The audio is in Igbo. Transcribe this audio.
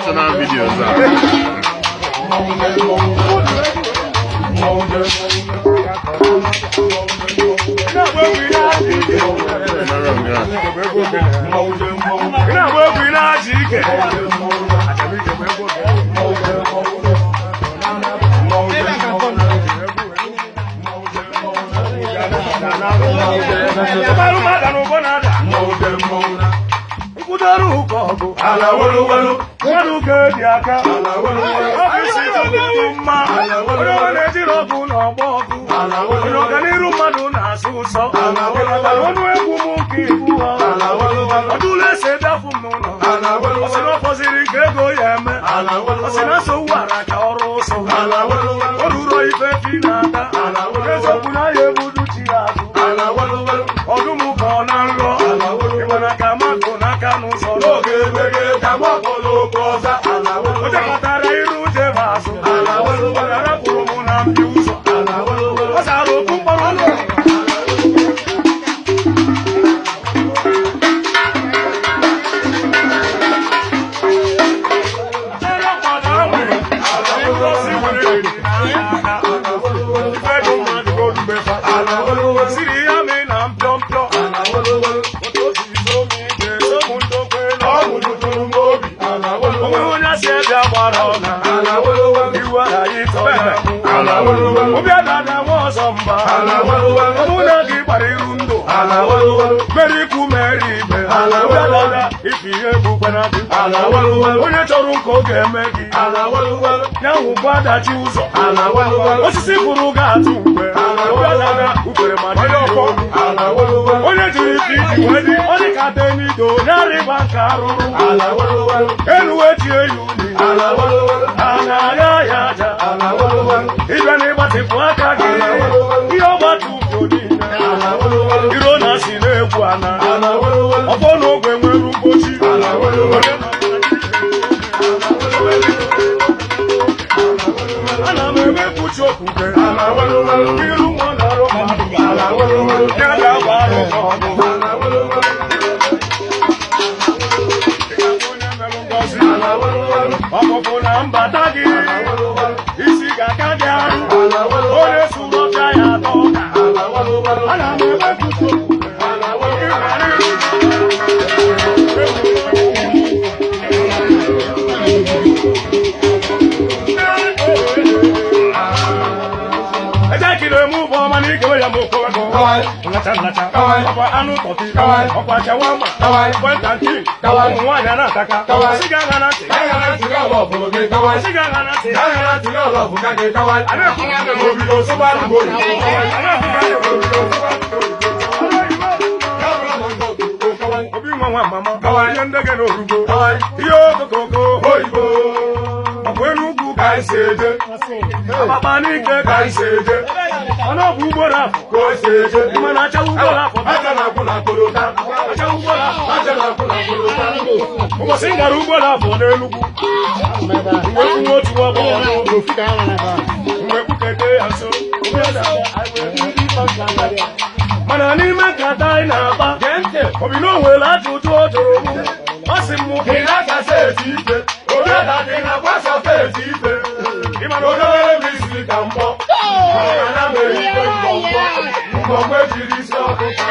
International videos a. Nọrọ nga. Ị na-agba egwu, ị na-achị ike. Ụbalụ mmadụ na ụbọ na-ada nkwụdoro ụkọ ọgụ mmadụ ka eji aka ọ bụ isi dị mma. Onye ọma na-ejiri ọgụ na ọgbọ ọgụ, onye ọganiru mmadụ na-asụ ụsọ ọnụ egwu m nke ibu ha ọdụla ese dafụ m n'ụlọ. Ọ sị na ọ fọziri nke ego ya eme. Ọ sị na nsogbu ara ka ọrụ ụsọ o ruro ife fi na-ata eziokwu na ya egbudu chi ya azụ ọdụm ka ọ na nrọ ịgbana ka mmadụ n'aka n'ụzọ n'oge o jekọtara iru jebe azụ rapụrụ m na mbi ụzọ ọ zara okwu mkpọrọ ụlọ. Chere nkwado ahụ, ngozi were n'aka. Ife dị mmadụ ka olubefa. Siri ya mee na mpịọ mpịọ. Otu o siri so m ije, so m ndokwe na ọ bụ onwe onye si ebe agbara ọna. Iwu aghaghị ịtọ ya mụ. Obi adada nwa ọzọ mba. Mụ na gị gbara iru ndụ. Mere ikwu mere ibe. Obi adada ife ihe egbukwana gị. Onye chọrọ nke ọ ga-eme gị. Ya nwụkwa adachi ụzọ. Osisi kwuru ga-atụ mgbe. Obi adada ukwere ma dị olu. Onye jiri ife iji wee dị, ọ dị ka tenido nyarịba nke arụrụ. Elu echie ya uli. A na-aya ya aja. Ịbịa na ịgbatịpụ aka gị. Ihe ọgbata ugbo niile. Iro na si na-egwu ana. Ọfọ na ogwe nwere mgbochi. Ana m emekpuchi okwukwe. Iru nwa na-arụ mmadụ. Ya ga-agba arụ ka ọgụ. Onye merụ ngọzi. Ọpụpụ na mbata gị. Isi ga-aka gị arụ. Onye sụrụ ọbịa ya atọ ọka. Ana m emekpuchi okwukwe. Ịghara. Eje kiri emu ụgbọ ọma na ikewe ya ma okowego. Nlacha nlacha. Ọkwa anụ tọki. Ọkwa chawama. Kwenta nti. Ụmụ nwaanyị a na-ataka. Sị gị aṅa na ntị. Sị gị aṅa na ntị. A na-ekwu a na-ekwu. Obi nwa nwa mama ihe ndege n'orugo ihe okokoko oyibo ọkwa Enugwu ka anyị si eje akpakpa n'ike ka anyị si eje ọnụ ọbụ ugboro afọ ka o si eje mana achawa ugboro afọ achawa ugboro afọ. Ụbọchị m gara ugboro afọ n'Enugwu mgbe nwa otu ọgbọ mgbe kpukete ya nso mana n'ime nkata anyị na-akpa obi na o nwere ajụjụ ọ jụrụ m. Ọ sị m, Ị na-akasa eti ife, obi ada dị na-agbasa eti ife. Ị ma na Onye mere m isi ka mkpọ, mana m erikwe mgbọmgbọ, mgbọmgbọ ejiri isi ọkụkọ.